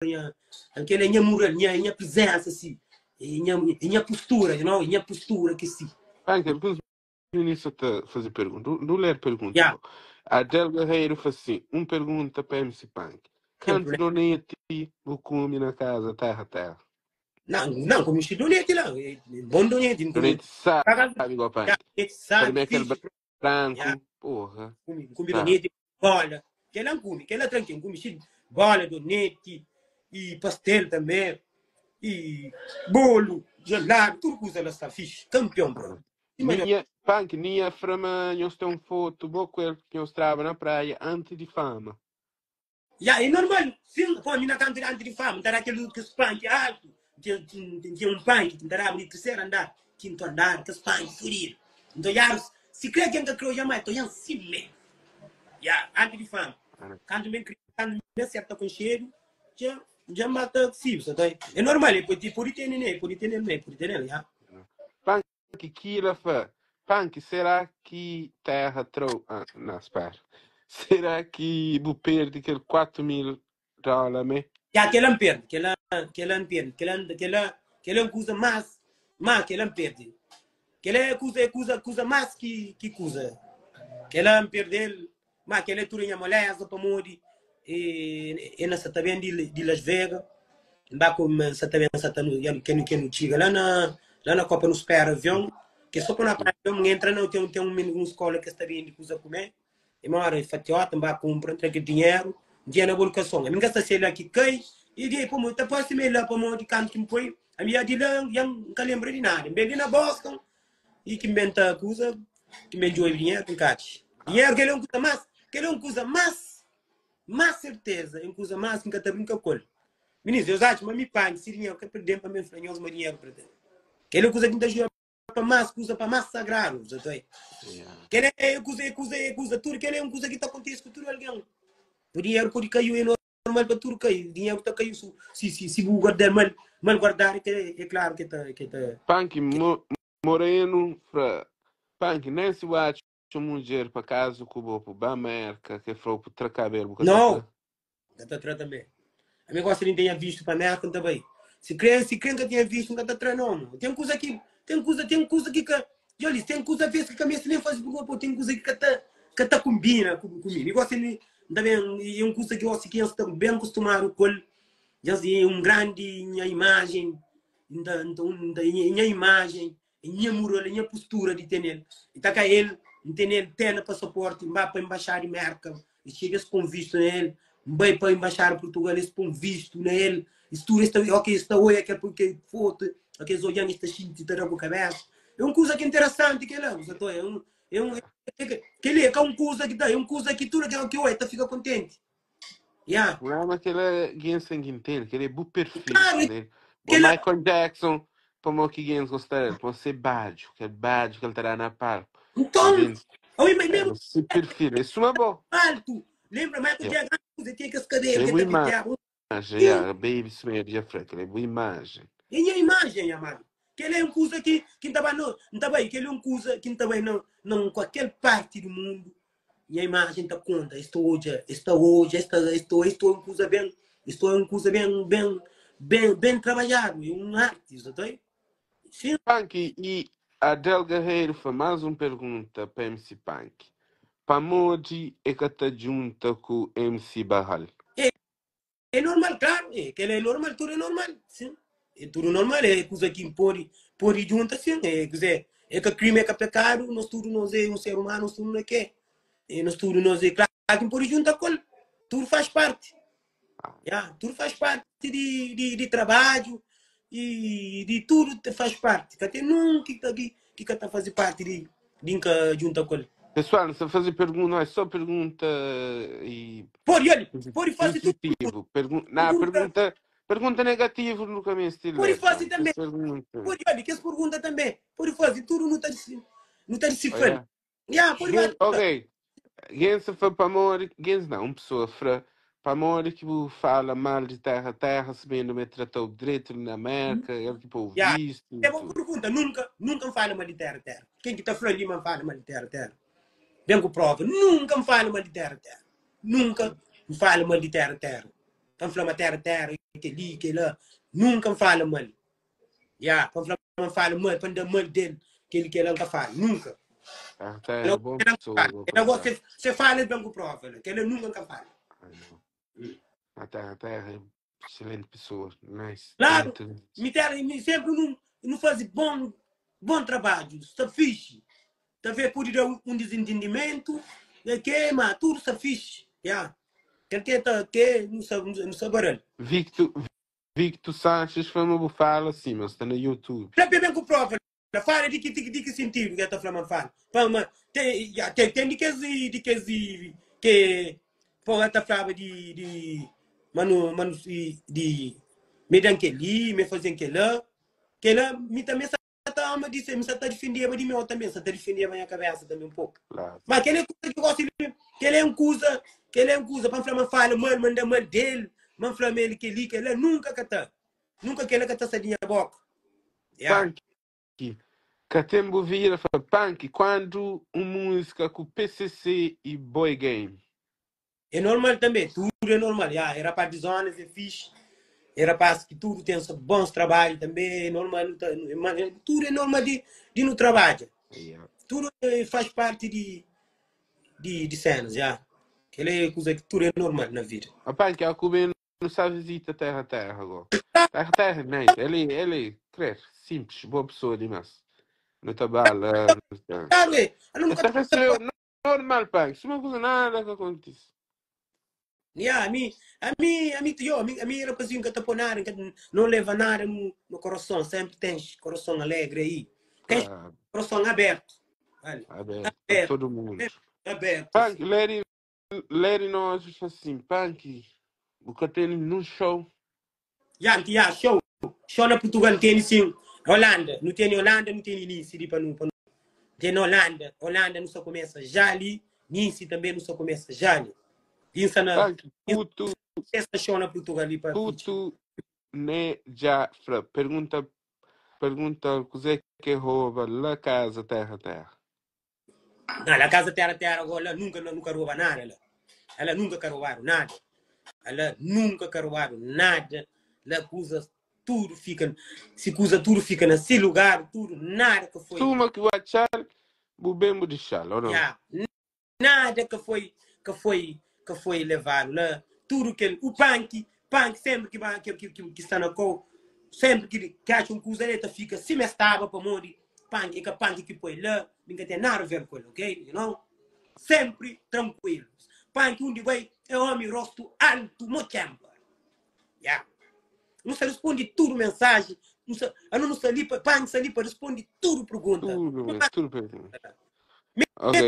Nha, kel é nha mural, nha, nha presença si, e nha, e nha postura, you know, nha postura ki si. Panki, alguns ministros ta faze pergunta. Nu ler pergunta. Yeah. Bro. Adel Guerreiro faz assim, um pergunta para MC Punk. Tem Canto problema. donete, bu come na casa, terra, terra. Não, não, como se donete lá, bom donete, não come. Donete sabe Paga, igual yeah, Punk. donete Para sabe, mim aquele fixe, yeah, branco, porra, come, come sabe. donete, bola, que lá come, que lá tranquilo, come cheio de bola, donete e pastel também, e bolo, gelado, tudo coisa lá está fixe, campeão, bro. Imagina, Minha, Punk, minha frama, nós tem um foto, boa com ele, que nós trava na praia, antes de fama. Ya, é normal. Sim, pô, mi na kantu anti di fama, nta da kel kes panki altu. Tinha, tinha, tinha un panki ki nta daba di terceiro andar, quinto andar, kes panki fudidu. Nta odjadu, si kre ken ka kre odja ma, ta odjan simé. Ya, anti di fama. Kantu ben kre, kantu ben serta konxedu, dja, dja N ba ta sibi, sa ta. É normal, e pode, pode tene ne, pode tene ne, pode tene, ya. Punk, Kila fla, Punk, será ki terra trou... Ah, não, espera. Será ki bu perde kel 4 mil dólar mé? Ya, kel-la N perde, kel-la, kel-la N perde, kel-la, kel-la, kel-la é un kuza más, má kel-la N perde. Kel-la é kuza, é kuza, kuza más ki, ki kuza. Kel-la N perde-l, má kel-la é tudu nha moléza pamodi e, e na sa ta ben di, di Las Vegas, N ba ku, N sa ta ben, sa ta nu, ya, ke nu, ke nu txiga la na, la na Copa nu spera avion, ke so pa nu panha avion, N entra na, ten, ten un, un skola ke sta bende kuza kume, E mora e fatiota, N ba kunpra, N tra kel dinheru, N dja na bolkason. Ami N ka sta se la ki kai, i di pamodi ta parse ma e la pamodi kantu ki N poi, ami ya di la ya N ka lenbra di nada. N ben li na Boston i ki N ben ta kuza, ki N ben djobe dinheru, N ka atxa. Dinheru kel é un kuza mas, kel é un kuza mas, mas serteza, é un kuza mas ki N ka ta brinka ku el. Minis, nhos atxa ma mi panha si dinheru ka perden pa mi fla nhos ma dinheru perden. Kel é kuza ki N ta jura pa más kuza pa más sagradu zato é kel é kuza é kuza é kuza tudu kel é un kuza ki ta kontise ku tudu algen o dinheru pode kai é normal pa tudu kai dinheru ta kai su si si si bu guardal mal mal guardadu ke é klaru ke ta ke ta Panki Mo Moreno fra Panki nen si bu atxa un mudjer pa kaza ku bo bu ba Merka ke fla-u bu tra kabelu bu ka ta Não, tra? N ka ta tra tanbe. Ami gosi di N tenha vistu pa Merka, N ta bai. Si kre, si kre N ka tinha vistu, N ka ta tra no, mo. Ten kuza ki, ten kuza, ten kuza ki ka, dja li, ten kuza ves ki ka meste nen faze pergunta, po, ten kuza ki ka ta, ka ta konbina ku, ku mi. Mi gosi mi, N ta ben, e un kuza ki gosi ki N sta ben kustumadu ku el, dja si, un grandi nha imajen, N ta, N ta, N ta, nha imajen, É nha mural, é nha postura di tene-l. E ta ka el, N tene-l te na pasaporti, N ba pa embaxada di Merka, es txega es pon vistu na el, N bai pa embaxada di Purtugal, es pon vistu na el, es tudu es ta, ok, es ta oia kel, kel fotu, ok, es odja-m, es ta xinti, ta da ku kabesa. É un kuza ki interesanti kel-la, bu sa ta oia, é un, é un, kel-li é ka un kuza ki ta, é un kuza ki tudu algen ki oia ta fika kontenti. Yeah. Problema kel é gen sen ki ntende, kel é bu perfil, Claro, kel é bo kel-la, Michael Jackson, pamo ki gens gosta del, pamo se badju, kel badju kel ta da na palco, nton, gens, oi, mas é, mesmo se perfil, é suma bo. alto, lembra Michael Yeah. Jackson, ele tinha aquele cabelo É que bu ele tá penteava. imagem, Sim, yeah, baby suma dja fla, kel é bu imagem. é minha imagem, amado. Que ele é um coisa que que tá no, tá bem, que ele é um coisa que tá bem não, não qualquer parte do mundo. Nha imagen ta konta, es ta odja, es ta odja, es ta, es ta, es ta un kuza ben, es ta un kuza ben, ben, ben, ben trabadjadu, é un arti, sa ta Sim. Punk i Adel Guerreiro fla más un pergunta pa MC Punk, Pamodi e ka ta djunta ku MC Barral? É, É normal, claro, é, kel é normal, tudo é normal, sim. É tudo normal, é kuza ki pode, pode junta, sim. É, kuze, é ka crime, é ka pecado, nós tudo nós é um ser humano, nós tudo não é que. É, nós tudo nós é claro que pode junta com ele. Tudo faz parte. Yeah, tudo faz parte de, de, de trabalho e de tudo faz parte. Ka tem nunca que tá que que ka tá fazer parte de de nunca junta com ele. Pessoal, não se fazer pergunta, não é só pergunta e Pode, olha, pode fazer tudo. positivo. Pergun não, Pergunta, pergunta, pergunta negativa nunca me estilo pode ler, fazer não. também. Pergunta. Pode, olha, que as perguntas também. Pode fazer tudo, não está não tá decifrando. Olha. Yeah, pode Gen, fazer. ok, gen se foi pa mori, gen não, uma pessoa fra, pa mori que bu fala mal de terra, terra, sabendo me tratou direito na América, ele que pô Yeah. visto É e boa tudo. pergunta. Nunca, nunca me fala mal de terra, terra. Quem que tá falando ali, me fala mal de terra, terra. Vem com prova. Nunca me fala mal de terra, terra. Nunca me fala mal de terra, terra. Tá me falando terra, terra. kel-li, kel-la. Nunka N fala mal. Ya, pa N fla ma N fala mal, pa N da mal del, kel-li, kel-la, N ka fala. Nunka. Terra Terra é bom Kel-la N ka pessoa, fala. bom Kel-la coitado. gosi, se fala, el ben ku prova la. Kel-la nunka N ka fala. I know. A Terra Terra é excelente pessoa. Nice. Claro, Talentoso. mi terra, mi sempre nu, nu faze bom, bom trabalho, sta fixe. Talvez pode dar um desentendimento, é que, mas tudo está fixe. Yeah. Kel que tá, que não sabe, não sabe baralho. Victor, Victor Sanches foi uma bufala assim, mas está no YouTube. Fla bem com prova, fala de que de, de que sentido que tá falando fala. Pa, ma, tem, ya, tem, tem de que de que que pô tá falava de de mano mano de me dan que li, me fazem que lá, que lá me também ta ama di mi sa ta difendeba di meu tanbe, sa ta difendeba nha kabesa tanbe un poku. Claro. Ma kel é kuza ki gosi di kel é un kuza, kel é un kuza pa N fla ma N fala mal, ma N da mal del, ma N fla ma el kel-li, kel-la, nunka ka ta. Nunka kel-la ka ta sa di nha boka. Ya. Panki, ka ten bu vira fla Panki, kuandu un múzika ku PCC i Boy Game? É normal tanbe, tudu é normal. Ya, é rapaz di zonas, é fixe, é rapaz ki tudu ten bons trabadju tanbe, é normal, nu ta, é, tudu é normal di, di nu trabadja. Yeah. Tudu é, faz parte di, di, di cenas, ya. Kel é kuza ki tudu é normal na vida. A Panki, a ku ben nu sa visita Terra Terra go. Terra Terra é nice, ele, ele, crer, simples, boa pessoa dimas. Nu ta bala, nu ta... Claro, é. Anu El nunca ta recebeu normal, Panki, suma kuza nada ka kontise. Ya, ami, ami, ami, yo, ami, ami rapazinho ka ta pô nada, ka, não leva nada no, no coração, sempre tens coração alegre aí. Tens Claro, coração aberto. Olha, aberto para aberto, todo mundo. aberto. Panki, Larry, Larry nós assim, Panki, bu ka ten num show. Ya, nti, ya, show. Show na Portugal teni sim. Holanda, nu teni Holanda, nu teni Nice di pa nu, pa nu. Teni Holanda, Holanda nu sa começa já ali, Nice também nu sa começa já ali. Insa na, Panki, puto, insa show na Portugal ali pa ficha. puto ne já fra, pergunta, pergunta kuzé que rouba lá casa terra terra. Não, lá casa terra terra agora lá nunca nunca rouba nada lá. Ela nunca ka roubado nada. Ela nunca ka roubado nada. Lá coisa tudo fica, se coisa tudo fica na seu lugar, tudo, nada que foi. Suma que o achar, bu bem bu deixar, ou não? Yeah. Nada que foi que foi que foi levado lá. Tudo que o punk, punk sempre que vai que, que, que, que está na cor, sempre que, que acha um coisa ele fica se me estava para morrer, punk, é que punk que põe lá, ninguém tem nada a ver com ele, ok? You know? Sempre tranquilo. Punk onde vai é homem rosto alto, mochamba. Yeah. Não se responde tudo mensagem, não se, a não se ali, punk se ali para responde tudo pergunta. Tudo, tudo pergunta. Ok.